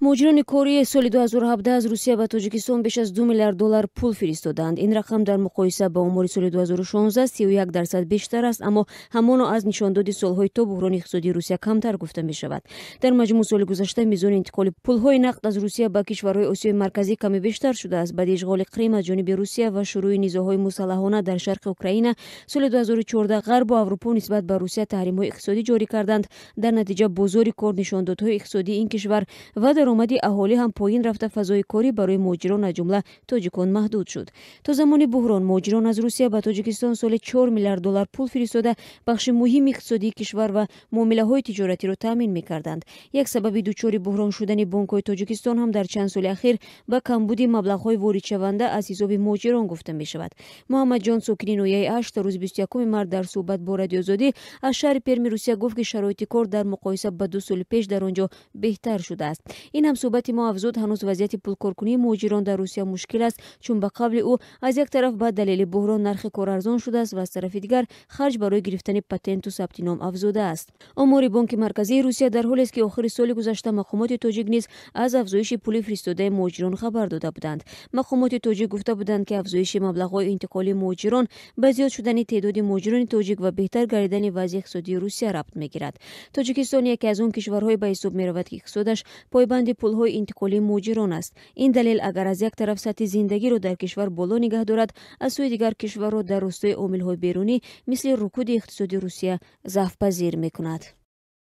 Муҳоҷирони кории соли 2017 аз Русия ба Тоҷикистон беш аз 2 миллиард доллар пул фиристодаанд. Ин рақам дар муқоиса ба омори соли 2016 31% бештар аст, аммо ҳамоно аз нишондоди солҳои то буҳрони иқтисодии Русия камтар гуфта мешавад. Дар маҷмӯъ соли гузашта мизони интиқоли пулҳои нақд аз Русия ба кишварҳои Осиёи Марказӣ каме бештар шудааст. Баъди ишғоли Қрим аз ҷониби Русия ва шурӯи низоъҳои мусаллаҳона дар шарқи Украина соли 2014 Ғарбу Аврупо нисбат ба Русия таҳримҳои иқтисодӣ ҷорӣ карданд. Дар натиҷа бозори кор, нишондодҳои иқтисодии ин кишвар ва даромади аҳолӣ ҳам поин рафта, фазои корӣ барои муҳоҷирон, аз ҷумла тоҷикон, маҳдуд шуд. То замони буҳрон муҳоҷирон аз Русия ба Тоҷикистон соли 4 миллиард доллар пул фиристода, бахши муҳими иқтисодии кишвар ва муомилаҳои тиҷоратиро таъмин мекарданд. Як сабаби дучори буҳрон шудани бонкҳои Тоҷикистон ҳам дар чанд соли ахир ба камбуди маблағҳои воридшаванда аз ҳисоби муҳоҷирон гуфта мешавад. Муҳаммадҷон, сокини ноҳияи Ашт, рӯзи 21 март дар суҳбат бо Радиоозодӣ аз шаҳри Перми Русия гуфт, ки шароити кор дар муқоиса ба 2 соли пеш дар он ҷо беҳтар шудааст. Ин ҳамсӯҳбати мо афзуд, ҳанӯз вазъияти пулкоркунии муҳоҷирон дар Русия мушкил аст, чун ба қавли ӯ аз як тараф ба далели буҳрон нархи кор арзон шудааст ва аз тарафи дигар харҷ барои гирифтани патенту сабти ном афзудааст. Омори Бонки Марказии Русия дар ҳолест, ки охири соли гузашта мақомоти тоҷик низ аз афзоиши пули фиристодаи муҳоҷирон хабар дода буданд. Мақомоти тоҷик гуфта буданд, ки афзоиши маблағҳои интиқолии муҳоҷирон ба зиёд шудани теъдоди муҳоҷирони тоҷик ва беҳтар гардидани вазъи иқтисодии Русия рабт мегирад. Тоҷикистон яке аз он кишварҳое ба ҳисоб меравад, ки иқтисодаш пойбанди пулҳои интиқолии муҳоҷирон аст. Ин далел агар аз як тараф сатҳи зиндагиро дар кишвар боло нигаҳ дорад, аз сӯи дигар кишварро дар ростои омилҳои берунӣ мисли рукуди иқтисоди Русия заъфпазир мекунад.